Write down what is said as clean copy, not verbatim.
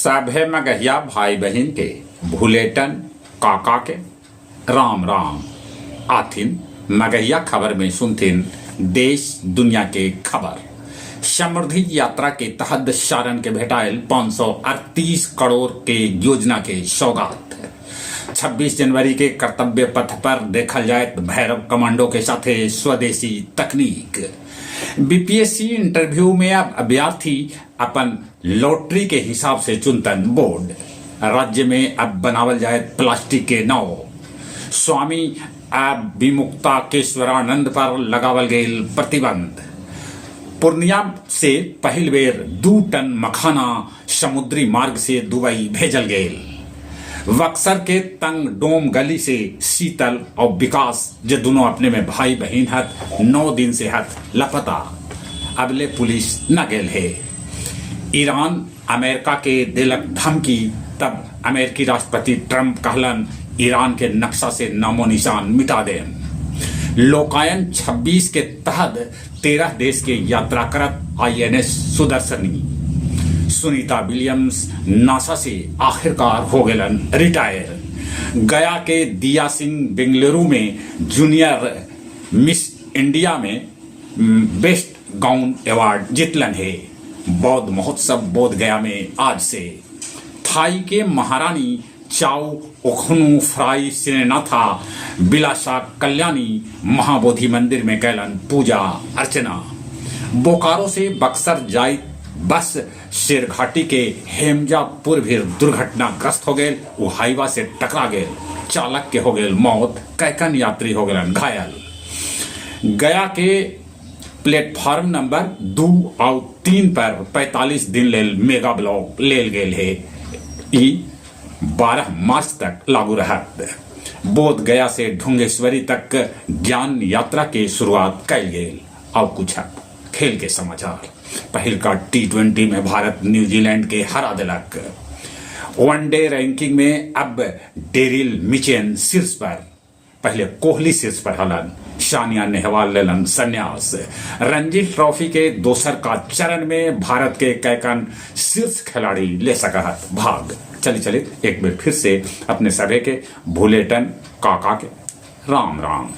सभे मगहिया भाई बहिन के भुलेटन काका के राम राम। आथिन मगहिया खबर में सुनथिन देश दुनिया के खबर। समृद्धि यात्रा के तहत सारण के भेटायल 538 करोड़ के योजना के सौगात। 26 जनवरी के कर्तव्य पथ पर देखल जाए भैरव कमांडो के साथे स्वदेशी तकनीक। बीपीएससी इंटरव्यू में अब अभ्यर्थी अपन लॉटरी के हिसाब से चुनतन बोर्ड। राज्य में अब बनावल जाए प्लास्टिक के नाव। स्वामी अब विमुक्ता केश्वरानंद पर लगावल गेल प्रतिबंध। पूर्णिया से पहिल बेर 2 टन मखाना समुद्री मार्ग से दुबई भेजल गेल। बक्सर के तंग डोम गली से शीतल और विकास जे दोनों अपने में भाई बहन हत 9 दिन से हत लापता, अबले पुलिस न गेल है। ईरान अमेरिका के दिलक धमकी, तब अमेरिकी राष्ट्रपति ट्रंप कहलन ईरान के नक्शा से नामो निशान मिटा दें। लोकायन 26 के तहत 13 देश के यात्रा करत आईएनएस सुदर्शनी। सुनीता विलियम्स नासा से आखिरकार हो गलन रिटायर। गया के दिया सिंह बेंगलुरु में जूनियर मिस इंडिया में बेस्ट गाउन अवार्ड जीतलन है। बौद्ध महोत्सव बोध गया में आज से। थाई के महारानी चाउ ओखनु फ्राई सिनेनाथा बिलासा कल्याणी महाबोधि मंदिर में कैलन पूजा अर्चना। बोकारो से बक्सर जाई बस शेरघाटी के हेमजापुर भी दुर्घटनाग्रस्त हो गए, वो हाईवा से टकरा गए, चालक के हो गए मौत, कैकन यात्री हो गए घायल। गया के प्लेटफॉर्म नंबर 2 और 3 पर 45 दिन लेल मेगा ब्लॉक लेल गेल है। ई 12 मार्च तक लागू रहत। बोध गया से ढुंगेश्वरी तक ज्ञान यात्रा के शुरुआत कैल गेल। और कुछ खेल के समाचार। पहिल का T20 में भारत न्यूजीलैंड के हरा दिलक। वनडे रैंकिंग में अब डेरिल मिचेन शीर्ष पर, पहले कोहली शीर्ष पर हलन, सानिया नेहवाल लेलन संन्यास। रणजी ट्रॉफी के दोसर का चरण में भारत के कैकन शीर्ष खिलाड़ी ले सकहत भाग। चले चले एक बार फिर से अपने सभे के भुलेटन काका के राम राम।